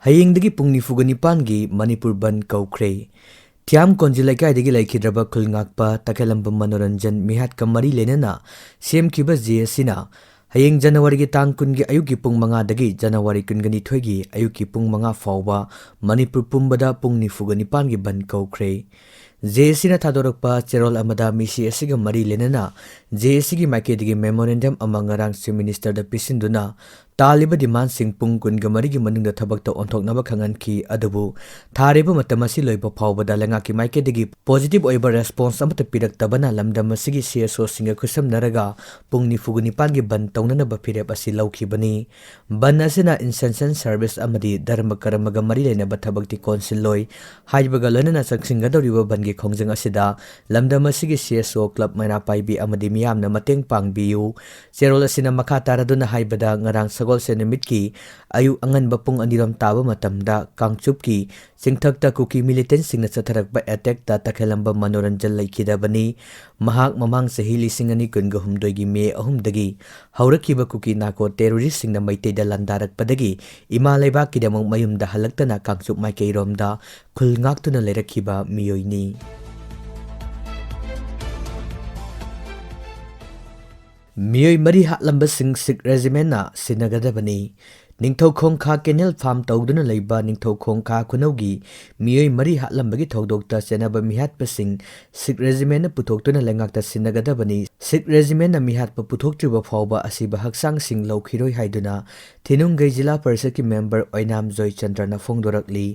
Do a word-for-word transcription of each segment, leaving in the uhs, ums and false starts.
ꯍꯌꯦꯡꯗꯒꯤ ꯄꯨꯡ ꯅꯤꯐꯨꯒ ꯅꯤꯄꯥꯟꯒꯤ ꯃꯅꯤꯄꯨꯔ ꯕꯟꯗ ꯀꯧꯈ꯭ꯔꯦ꯫ ꯊꯤꯌꯥꯝ ꯀꯣꯟꯖꯤ ꯂꯩꯀꯥꯏꯗꯒꯤ ꯂꯩꯈꯤꯗ꯭ꯔꯕ ꯈꯨꯜ ꯉꯥꯛꯄ ꯇꯈꯦꯂꯝꯕ ꯃꯅꯣꯔꯟꯖꯟ ꯃꯤꯍꯥꯠꯀ ꯃꯔꯤ ꯂꯩꯅꯅ ꯁꯦꯝꯈꯤꯕ ꯖꯦ ꯑꯦꯁ ꯁꯤꯅ ꯍꯌꯦꯡ ꯖꯅꯋꯥꯔꯤꯒꯤ ꯇꯥꯡ ꯀꯨꯟꯒꯤ ꯑꯌꯨꯛꯀꯤ ꯄꯨꯡ ꯃꯉꯥꯗꯒꯤ ꯖꯅꯋꯥꯔꯤ ꯀꯨꯟꯒ ꯅꯤꯊꯣꯏꯒꯤ ꯑꯌꯨꯛꯀꯤ ꯄꯨꯡ ꯃꯉꯥ ꯐꯥꯎꯕ ꯃꯅꯤꯄꯨꯔ ꯄꯨꯝꯕꯗ ꯄꯨꯡ ꯅꯤꯐꯨꯒ ꯅꯤꯄꯥꯟꯒꯤ ꯕꯟꯗ ꯀꯧꯈ꯭ꯔꯦ꯫ ꯖꯦ ꯑꯦꯁ ꯁꯤꯅ ꯊꯥꯗꯣꯔꯛꯄ ꯆꯦꯔꯣꯜ ꯑꯃꯗ ꯃꯤꯁꯤ ꯑꯁꯤꯒ ꯃꯔꯤ ꯂꯩꯅꯅ ꯖꯦ ꯑꯦꯁ ꯁꯤꯒꯤ ꯃꯥꯏꯀꯩꯗꯒꯤ ꯃꯦꯃꯣꯔꯦꯟꯗꯝ ꯑꯃ ꯉꯔꯥꯡ ꯆꯤꯐ ꯃꯤꯅꯤꯁꯇꯔꯗ ꯄꯤꯁꯤꯟꯗꯨꯅ ꯇꯥꯜꯂꯤꯕ ꯗꯤꯃꯥꯟꯁꯤꯡ ꯄꯨꯡ ꯀꯨꯟꯒ ꯃꯔꯤꯒꯤ ꯃꯅꯨꯡꯗ ꯊꯕꯛꯇ ꯑꯣꯟꯊꯣꯛꯅꯕ ꯈꯪꯍꯟꯈꯤ꯫ ꯑꯗꯨꯕꯨ ꯊꯥꯔꯤꯕ ꯃꯇꯝ ꯑꯁꯤ ꯂꯣꯏꯕ ꯐꯥꯎꯕꯗ ꯂꯩꯉꯥꯛꯀꯤ ꯃꯥꯏꯀꯩꯗꯒꯤ ꯄꯣꯖꯤꯇꯤꯚ ꯑꯣꯏꯕ ꯔꯦꯁꯄꯣꯟꯁ ꯑꯃꯠꯇ ꯄꯤꯔꯛꯇꯕꯅ ꯂꯝꯗꯝ ꯑꯁꯤꯒꯤ ꯁꯤ ꯑꯦꯁ ꯑꯣꯁꯤꯡꯒ ꯈꯨꯠꯁꯝꯅꯔꯒ ꯄꯨꯡ ꯅꯤꯐꯨꯒ ꯅꯤꯄꯥꯟꯒꯤ ꯕꯟꯗ ꯇꯧꯅꯅꯕ ꯐꯤꯔꯦꯞ ꯑꯁꯤ ꯂꯧꯈꯤꯕꯅꯤ꯫ ꯕꯟꯗ ꯑꯁꯤꯅ ꯏꯟꯁꯦꯟꯁꯟ ꯁꯔꯚꯤꯁ ꯑꯃꯗꯤ ꯙꯔꯃ ꯀꯔꯃꯒ ꯃꯔꯤ ꯂꯩꯅꯕ ꯊꯕꯛꯇꯤ ꯀꯣꯟꯁꯤꯜꯂꯣꯏ꯫ ꯍꯥꯏꯔꯤꯕꯒ ꯂꯣꯏꯅꯅ ꯆꯪꯁꯤꯟꯒꯗꯧꯔꯤꯕ ꯕꯟꯗꯒꯤ ꯈꯣꯡꯖꯪ ꯑꯁꯤꯗ ꯂꯝꯗꯝ ꯑꯁꯤꯒꯤ ꯁꯤ ꯑꯦꯁ ꯑꯣ, ꯀ꯭ꯂꯕ ꯃꯩꯔꯥ ꯄꯥꯏꯕꯤ ꯑꯃꯗꯤ ꯃꯤꯌꯥꯝꯅ ꯃꯇꯦꯡ ꯄꯥꯡꯕꯤꯌꯨ꯫ ꯆꯦꯔꯣꯜ ꯑꯁꯤꯅ ꯃꯈꯥ ꯇꯥꯔꯗꯨꯅ ꯍꯥꯏꯕꯗ ꯉꯔꯥꯡ ꯁꯒꯣꯜꯁꯦꯟ ꯅꯨꯃꯤꯠꯀꯤ ꯑꯌꯨꯛ ꯑꯉꯟꯕ ꯄꯨꯡ ꯑꯅꯤꯔꯣꯝ ꯇꯥꯕ ꯃꯇꯝꯗ ꯀꯥꯡꯆꯨꯞꯀꯤ ꯆꯤꯡꯊꯛꯇ ꯀꯨꯀꯤ ꯃꯤꯂꯤꯇꯦꯟꯁꯤꯡꯅ ꯆꯠꯊꯔꯛꯄ ꯑꯦꯇꯦꯛꯇ ꯇꯈꯦꯂꯝꯕ ꯃꯅꯣꯔꯟꯖꯟ ꯂꯩꯈꯤꯗꯕꯅꯤ꯫ ꯃꯍꯥꯛ ꯃꯃꯥꯡ ꯆꯍꯤ ꯂꯤꯁꯤꯡ ꯑꯅꯤ ꯀꯨꯟꯒ ꯍꯨꯝꯗꯣꯏꯒꯤ ꯃꯦ ꯑꯍꯨꯝꯗꯒꯤ ꯍꯧꯔꯛꯈꯤꯕ ꯀꯨꯀꯤ ꯅꯥꯀꯣ ꯇꯦꯔꯣꯔꯤꯁꯁꯤꯡꯅ ꯃꯩꯇꯩꯗ ꯂꯥꯟꯗꯥꯔꯛꯄꯗꯒꯤ ꯏꯃꯥ ꯂꯩꯕꯥꯛꯀꯤꯗꯃꯛ ꯃꯌꯨꯝꯗ ꯍꯜꯂꯛꯇꯅ ꯀꯥꯡꯆꯨꯞ ꯃꯥꯏꯀꯩꯔꯣꯝꯗ ꯈꯨꯜ ꯉꯥꯛꯇꯨꯅ ꯂꯩꯔꯛꯈꯤꯕ ꯃꯤꯑꯣꯏꯅꯤ꯫ ꯃꯤꯑꯣꯏ ꯃꯔꯤ ꯍꯥꯠꯂꯝꯕꯁꯤꯡ ꯁꯤꯈ ꯔꯦꯖꯤꯃꯦꯟꯅ ꯁꯤꯟꯅꯒꯗꯕꯅꯤ꯫ ꯅꯤꯡꯊꯧ ꯈꯣꯡꯈꯥ ꯀꯦꯅꯦꯜ ꯐꯥꯔꯝ ꯇꯧꯗꯨꯅ ꯂꯩꯕ ꯅꯤꯡꯊꯧ ꯈꯣꯡꯈꯥ ꯈꯨꯅꯧꯒꯤ ꯃꯤꯑꯣꯏ ꯃꯔꯤ ꯍꯥꯠꯂꯝꯕꯒꯤ ꯊꯧꯗꯣꯛꯇ ꯆꯦꯟꯅꯕ ꯃꯤꯍꯥꯠꯄꯁꯤꯡ ꯁꯤꯈ ꯔꯦꯖꯤꯃꯦꯟꯅ ꯄꯨꯊꯣꯛꯇꯨꯅ ꯂꯩꯉꯥꯛꯇ ꯁꯤꯟꯅꯒꯗꯕꯅꯤ꯫ ꯁꯤꯈ ꯔꯦꯖꯤꯃꯦꯟꯅ ꯃꯤꯍꯥꯠꯄ ꯄꯨꯊꯣꯛꯇ꯭ꯔꯤꯕ ꯐꯥꯎꯕ ꯑꯁꯤꯕ ꯍꯛꯆꯥꯡꯁꯤꯡ ꯂꯧꯈꯤꯔꯣꯏ ꯍꯥꯏꯗꯨꯅ ꯊꯤꯅꯨꯡꯒꯩ ꯖꯤꯂꯥ ꯄꯔꯤꯁꯠꯀꯤ ꯃꯦꯝꯕꯔ ꯑꯣꯏꯅꯥꯝ ꯖꯣꯏꯆꯟꯗ꯭ꯔꯅ ꯐꯣꯡꯗꯣꯔꯛꯂꯤ꯫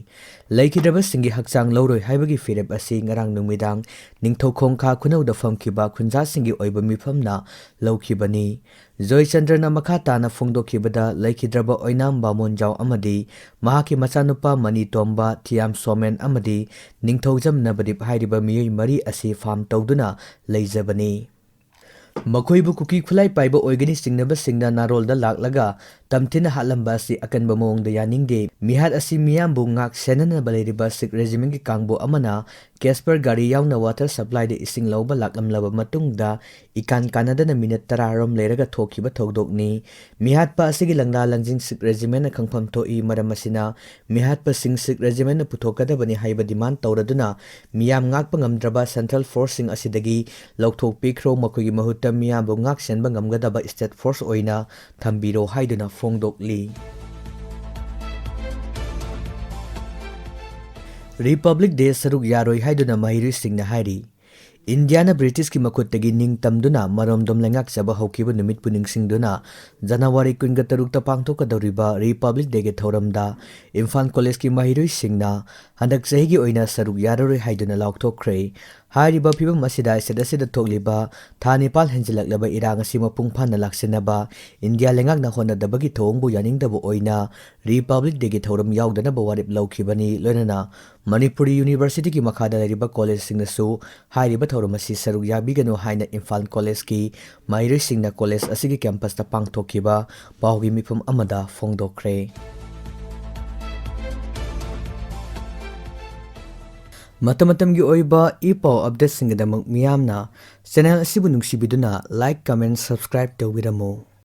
ꯂꯩꯈꯤꯗ꯭ꯔꯕꯁꯤꯡꯒꯤ ꯍꯛꯆꯥꯡ ꯂꯧꯔꯣꯏ ꯍꯥꯏꯕꯒꯤ ꯐꯤꯔꯦꯞ ꯑꯁꯤ ꯉꯔꯥꯡ ꯅꯨꯃꯤꯗꯥꯡ ꯅꯤꯡꯊꯧ ꯈꯣꯡꯈꯥ ꯈꯨꯅꯧꯗ ꯐꯝꯈꯤꯕ ꯈꯨꯟꯖꯥꯁꯤꯡꯒꯤ ꯑꯣꯏꯕ ꯃꯤꯐꯝꯅ ꯂꯧꯈꯤꯕꯅꯤ꯫ ꯖꯣꯏꯆꯟꯗ꯭ꯔꯅ ꯃꯈꯥ ꯇꯥꯅ ꯐꯣꯡꯗꯣꯛꯈꯤꯕꯗ, ꯂꯩꯈꯤꯗ꯭ꯔꯕ ꯑꯣꯏꯅꯥꯝ ꯕꯥꯃꯣꯟꯖꯥꯎ ꯑꯃꯗꯤ ꯃꯍꯥꯛꯀꯤ ꯃꯆꯥꯅꯨꯄꯥ ꯃꯅꯤ ꯇꯣꯝꯕ, ꯊꯤꯌꯥꯝ ꯁꯣꯃꯦꯟ ꯑꯃꯗꯤ ꯅꯤꯡꯊꯧꯖꯝ ꯅꯕꯗꯤꯞ ꯍꯥꯏꯔꯤꯕ ꯃꯤꯑꯣꯏ ꯃꯔꯤ ꯑꯁꯤ ꯐꯥꯔꯝ ꯇꯧꯗꯨꯅ ꯂꯩꯖꯕꯅꯤ꯫ ꯃꯈꯣꯏꯕꯨ ꯀꯨꯀꯤ ꯈꯨꯠꯂꯥꯏ ꯄꯥꯏꯕ ꯑꯣꯏꯒꯅꯤ ꯆꯤꯡꯅꯕꯁꯤꯡꯅ ꯅꯥꯔꯣꯜꯗ ꯂꯥꯛꯂꯒ ꯇꯝꯊꯤꯅ ꯍꯥꯠꯂꯝꯕ ꯑꯁꯤ ꯑꯀꯟꯕ ꯃꯑꯣꯡꯗ ꯌꯥꯅꯤꯡꯗꯦ꯫ ꯃꯤꯍꯥꯠ ꯑꯁꯤ ꯃꯤꯌꯥꯝꯕꯨ ꯉꯥꯛ ꯁꯦꯟꯅꯅꯕ ꯂꯩꯔꯤꯕ ꯁꯤꯈ ꯔꯦꯖꯤꯃꯦꯟꯒꯤ ꯀꯥꯡꯕꯨ ꯑꯃꯅ ꯀꯦꯁꯄꯔ ꯒꯥꯔꯤ ꯌꯥꯎꯅ ꯋꯥꯇꯔ ꯁꯄ꯭ꯂꯥꯏꯗ ꯏꯁꯤꯡ ꯂꯧꯕ ꯂꯥꯛꯂꯝꯂꯕ ꯃꯇꯨꯡꯗ ꯏꯀꯥꯟ ꯀꯥꯟꯅꯗꯅ ꯃꯤꯅꯠ ꯇꯔꯥ ꯔꯣꯝ ꯂꯩꯔꯒ ꯊꯣꯛꯈꯤꯕ ꯊꯧꯗꯣꯛꯅꯤ꯫ ꯃꯤꯍꯥꯠꯄ ꯑꯁꯤꯒꯤ ꯂꯪꯂꯥ ꯂꯪꯖꯤꯡ ꯁꯤꯈ ꯔꯦꯖꯤꯃꯦꯟꯅ ꯈꯪꯐꯝ ꯊꯣꯛꯏ꯫ ꯃꯔꯝ ꯑꯁꯤꯅ ꯃꯤꯍꯥꯠꯄꯁꯤꯡ ꯁꯤꯈ ꯔꯦꯖꯤꯃꯦꯟꯅ ꯄꯨꯊꯣꯛꯀꯗꯕꯅꯤ ꯍꯥꯏꯕ ꯗꯤꯃꯥꯟ ꯇꯧꯔꯗꯨꯅ ꯃꯤꯌꯥꯝ ꯉꯥꯛꯄ ꯉꯝꯗ꯭ꯔꯕ ꯁꯦꯟꯇ꯭ꯔꯦꯜ ꯐꯣꯔꯁꯁꯤꯡ ꯑꯁꯤꯗꯒꯤ ꯂꯧꯊꯣꯛꯄꯤꯈ꯭ꯔꯣ, ꯃꯈꯣꯏꯒꯤ ꯃꯍꯨꯠꯇ ꯃꯤꯌꯥꯝꯕꯨ ꯉꯥꯛ ꯁꯦꯟꯕ ꯉꯝꯒꯗꯕ ꯁ꯭ꯇꯦꯠ ꯐꯣꯔꯁ ꯑꯣꯏꯅ ꯊꯝꯕꯤꯔꯣ ꯍꯥꯏꯗꯨꯅ ꯐꯣꯡꯗꯣꯛꯂꯤ꯫ ꯔꯤꯄꯕ꯭ꯂꯤꯛ ꯗꯦ ꯁꯔꯨꯛ ꯌꯥꯔꯣꯏ ꯍꯥꯏꯗꯨꯅ ꯃꯍꯩꯔꯣꯏꯁꯤꯡꯅ ꯍꯥꯏꯔꯤ꯫ ꯏꯟꯗꯤꯌꯥꯅ ꯕ꯭ꯔꯤꯇꯤꯁꯀꯤ ꯃꯈꯨꯠꯇꯒꯤ ꯅꯤꯡꯇꯝꯗꯨꯅ ꯃꯔꯣꯝꯗꯣꯝ ꯂꯩꯉꯥꯛꯆꯕ ꯍꯧꯈꯤꯕ ꯅꯨꯃꯤꯠꯄꯨ ꯅꯤꯡꯁꯤꯡꯗꯨꯅ ꯖꯅꯋꯥꯔꯤ ꯀꯨꯟꯒ ꯇꯔꯨꯛꯇ ꯄꯥꯡꯊꯣꯛꯀꯗꯧꯔꯤꯕ ꯔꯤꯄꯕ꯭ꯂꯤꯛ ꯗꯦꯒꯤ ꯊꯧꯔꯝꯗ ꯏꯝꯐꯥꯜ ꯀꯣꯂꯦꯖꯀꯤ ꯃꯍꯩꯔꯣꯏꯁꯤꯡꯅ ꯍꯟꯗꯛ ꯆꯍꯤꯒꯤ ꯑꯣꯏꯅ ꯁꯔꯨꯛ ꯌꯥꯔꯔꯣꯏ ꯍꯥꯏꯗꯨꯅ ꯂꯥꯎꯊꯣꯛꯈ꯭ꯔꯦ꯫ ꯍꯥꯏꯔꯤꯕ ꯐꯤꯕꯝ ꯑꯁꯤꯗ ꯁ꯭ꯇꯦꯠ ꯑꯁꯤꯗ ꯊꯣꯛꯂꯤꯕ ꯊꯥ ꯅꯤꯄꯥꯜ ꯍꯦꯟꯖꯤꯜꯂꯛꯂꯕ ꯏꯔꯥꯡ ꯑꯁꯤ ꯃꯄꯨꯡ ꯐꯥꯅ ꯂꯥꯛꯁꯤꯟꯅꯕ ꯏꯟꯗꯤꯌꯥ ꯂꯩꯉꯥꯛꯅ ꯍꯣꯠꯅꯗꯕꯒꯤ ꯊꯧꯑꯣꯡꯕꯨ ꯌꯥꯅꯤꯡꯗꯕ ꯑꯣꯏꯅ ꯔꯤꯄꯕ꯭ꯂꯤꯛ ꯗꯦꯒꯤ ꯊꯧꯔꯝ ꯌꯥꯎꯗꯅꯕ ꯋꯥꯔꯦꯞ ꯂꯧꯈꯤꯕꯅꯤ꯫ ꯂꯣꯏꯅꯅ ꯃꯅꯤꯄꯨꯔꯤ ꯌꯨꯅꯤꯚꯔꯁꯤꯇꯤꯒꯤ ꯃꯈꯥꯗ ꯂꯩꯔꯤꯕ ꯀꯣꯂꯦꯖꯁꯤꯡꯅꯁꯨ ꯍꯥꯏꯔꯤꯕ ꯊꯧꯔꯝ ꯑꯁꯤ ꯁꯔꯨꯛ ꯌꯥꯕꯤꯒꯅꯨ ꯍꯥꯏꯅ ꯏꯝꯐꯥꯜ ꯀꯣꯂꯦꯖꯀꯤ ꯃꯍꯩꯔꯣꯏꯁꯤꯡꯅ ꯀꯣꯂꯦꯖ ꯑꯁꯤꯒꯤ ꯀꯦꯝꯄꯁꯇ ꯄꯥꯡꯊꯣꯛꯈꯤꯕ ꯄꯥꯎꯒꯤ ꯃꯤꯐꯝ ꯑꯃꯗ ꯐꯣꯡꯗꯣꯛꯈ꯭ꯔꯦ꯫ ꯃꯇꯝ ꯃꯇꯝꯒꯤ ꯑꯣꯏꯕ ꯏ ꯄꯥꯎ ꯑꯞꯗꯦꯠꯁꯤꯡꯒꯤꯗꯃꯛ ꯃꯤꯌꯥꯝꯅ ꯆꯦꯅꯦꯜ ꯑꯁꯤꯕꯨ ꯅꯨꯡꯁꯤꯕꯤꯗꯨꯅ like, comment, subscribe ꯇꯧꯕꯤꯔꯝꯃꯨ꯫